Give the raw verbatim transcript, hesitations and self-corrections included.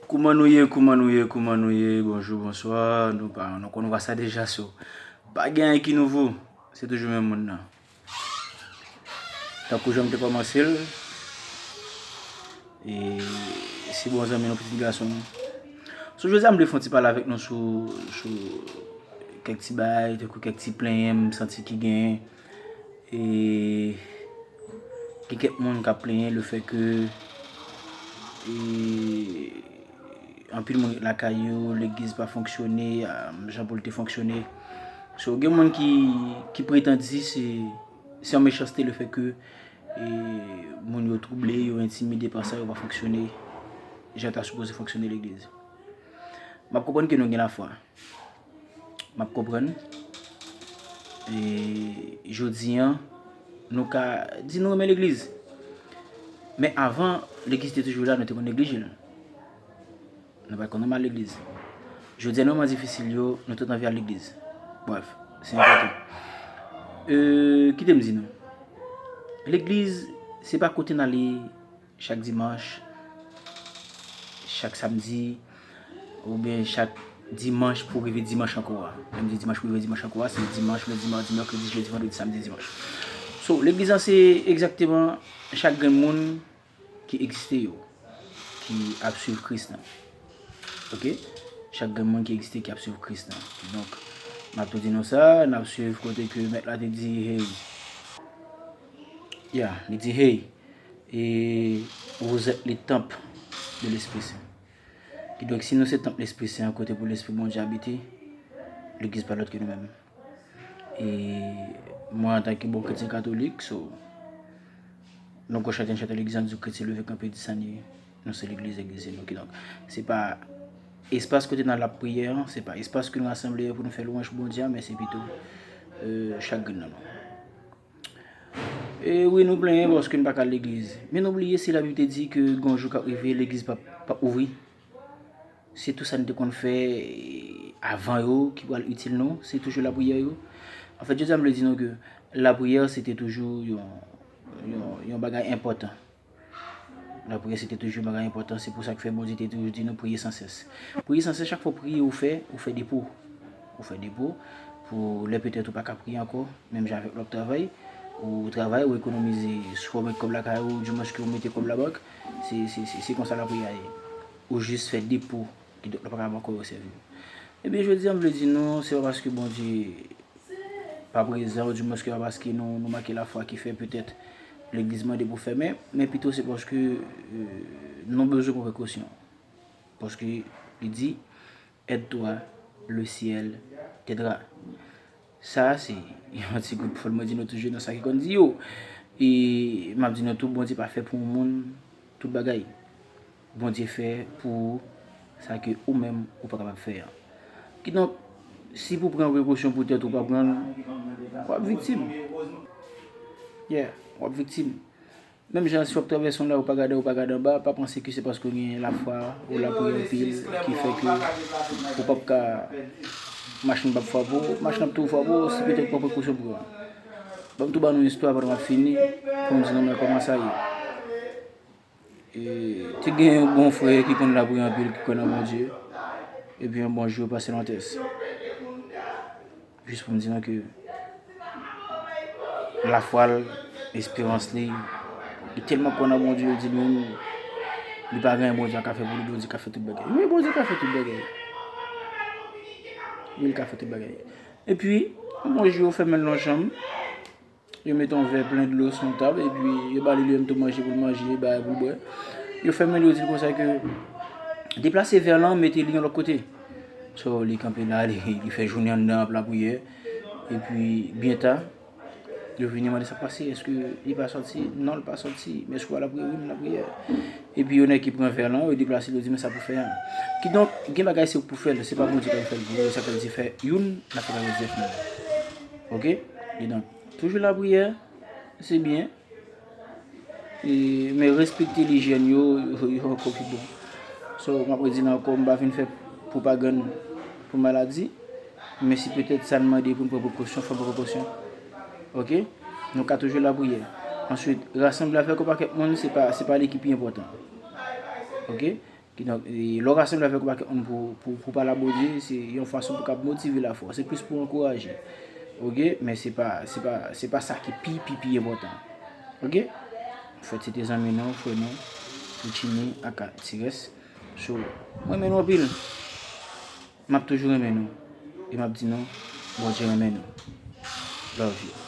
Kouman nou ye, kouman nou ye, kouman nou ye? Bonjou, bonswa. Nou pa, nou konn vwa sa deja, so. Pa gen anyen ki nouvo. Se toujou menm moun nan. Tankou jan m te kòmanse l, e se bon zanmi nou, pitit gason m. So, jodi a, m vle fè yon ti pale avèk nou sou, sou kèk ti bagay, tankou kèk ti plenyen m santi ki genyen. E gen kèk moun k ap plenyen le fè ke, e, anpil moun ret lakay yo, legliz pa fonksyone, a, jan pou l te fonksyone. So, gen moun ki, ki pretann di se, se yon mechanste le fè ke, e, moun yo twouble, yo entimide pa sa, yo pa fonksyone jan ta sipoze fonksyone legliz. M ap konprann ke nou gen lafwa. M ap konprann. E jodi a, nou ka di nou renmen legliz. Men avan, legliz te toujou la, nou te konn neglije l. Nou pa t konn mal legliz. Jodi a, nan moman difisil yo, nou tout anvi al legliz. Brèf, se enpòtan. E, kite m di nou. Legliz, se pa kote n ale chak dimanch, chak samdi, oubyen chak dimanch pou rive dimanch ankò a. Lè m di dimanch pou rive dimanch ankò a, se dimanch, lendi, madi, mèkredi, jedi, vandredi, samdi, dimanch. So, legliz lan se egzakteman chak grenn moun ki egziste yo, ki ap swiv Kris lan. Oke? Chak grenn moun ki egziste ki ap swiv Kris lan. Donk, m ap tou di nou sa, n ap swiv kote ke mèt la te di, hey, ya, li di, hey, e vous êtes le temple de l'Esprit Saint. Kidonk, si nou se tanp Lespri Sen an, kote pou Lespri Bondye abite, legliz pa lòt ke nou menm. E mwen, antanke bon kretyen katolik, so, nou konn chante, chante legliz an di kretyen leve kanpe, di sa n ye, nou se legliz, legliz se nou. Kidonk, se pa espas kote n al ap priye an, se pa espas ke nou rasanble an pou nou fè lwanj pou Bondye an, men se pito, e, chak grenn nan nou. E wi, nou plenyen paske n pa ka al legliz. Men nou bliye si Labib te di ke gen yon jou k ap rive, legliz p ap, p ap ouvri. Se tou sa n te konn fè, e, avan yo ki pral itil nou, se toujou lapriyè yo. Anfèt, jodi a m vle di nou ke lapriyè se te toujou yon, yon, yon bagay enpòtan. Lapriyè se te toujou yon bagay enpòtan, se pou sa k fè Bondye te toujou di nou priye san sès. Priye san sès, chak fwa w priye, ou fè, ou fè depo. Ou fè depo pou lè petèt ou pa ka priye ankò, menm jan avèk lè w ap travay, ou travay, ou ekonomize, swa w met kòb lakay ou, dimwens ke w mete kòb labank, se, se, se, se konsa lapriyè a ye. Ou jis fè depo, kidonk lè w pa ka ankò yo sèvi w. Ebyen, jodi a, m vle di nou, se pa paske Bondye pa prezan, oudimwens ke pa paske nou, nou manke lafwa ki fè petèt legliz mande pou fèmen, men pito se paske, e, nou bezwen pran prekosyon. Paske li di, aide-toi, le ciel t'aidera. Sa, se yon ti kout pwofèt mwen di nou toujou nan sa ki konn di yo. E m ap di nou tou, Bondye pa fè pou yon moun tout bagay. Bondye fè pou ou sa ke ou menm ou pa kapab fè an. Kidonk, si pou pran prekosyon pou tèt ou pa pran l, w ap viktim. Yeah, w ap viktim. Menm jan si w ap travèse yon lari, ou pa gade, ou pa gade anba, pa panse ke se paske w gen lafwa, ou lapriyè anpil, ki fè ke ou p ap ka, machin p ap frape w, machin ap tou frape w, si petèt ou pran prekosyon pou yo. Ban m tou ba nou istwa pandan m ap fini, pou m di nou men kòman sa ye. E, te gen yon bon frè ki konn lapriyè anpil, ki kwè nan Bondye. Epi yon bon jou, yo pase l yon tès. Jis pou m di nou ke lafwa l, esperans li, li tèlman kwè nan Bondye, li di li menm, li pa gen anyen Bondye pa ka fè pou li, Bondye ka fè tout bagay. Wi, Bondye ka fè tout bagay. Wi, li ka fè tout bagay. Epi, yon bon jou, yo fèmen l nan yon chanm. Yo mete yon vè plen dlo sou yon tab, epi yo ba li li menm tou manje pou l manje, bagay pou l bwè. Yo fèmen l, yo di l konsa ke deplase vè lan, mete li yon lòt kote. So, li kanpe la, li, li fè jounen anndan ap lapriyè. Epi, byen ta, yo vini mande sa k pase, èske li pa sòti? Non, li pa sòti. Men èske w pa lapriyè? Wi, m lapriyè. Epi, yo nèg ki pran vè lan, yo deplase l, yo di, men sa pou fè an. Kidonk, gen bagay se ou k pou fè l, se pa Bondye k ap fè l pou ou, sa k ap di fè youn, l ap fè bagay dèf moun. Oke? Kidonk, toujou lapriyè, se byen. E, men respekte lijyèn yo, yo, yo ankò pi bon. So, m ap redi l ankò, m pa vin fè pwopagann pou maladi, men si petèt sa n mande pou n pran prekosyon, fò n pran prekosyon. Oke? Nou ka toujou lapriyè. Answit, rasanble avèk yon pakèt moun, se pa, se pa li ki pi enpòtan. Oke? Kidonk, e, lè w rasanble avèk yon pakèt moun pou, pou, pou pale a Bondye, se yon fason pou kab motive lafwa w. Se plis pou ankouraje. Oke? Men se pa, se pa, se pa sa ki pi, pi, pi enpòtan. Oke? Fèt se te zanmi nou, frè nou, Richie ak Tires. So, mwen renmen nou anpil. M ap toujou renmen nou. E m ap di nou, Bondye renmen nou. Love you.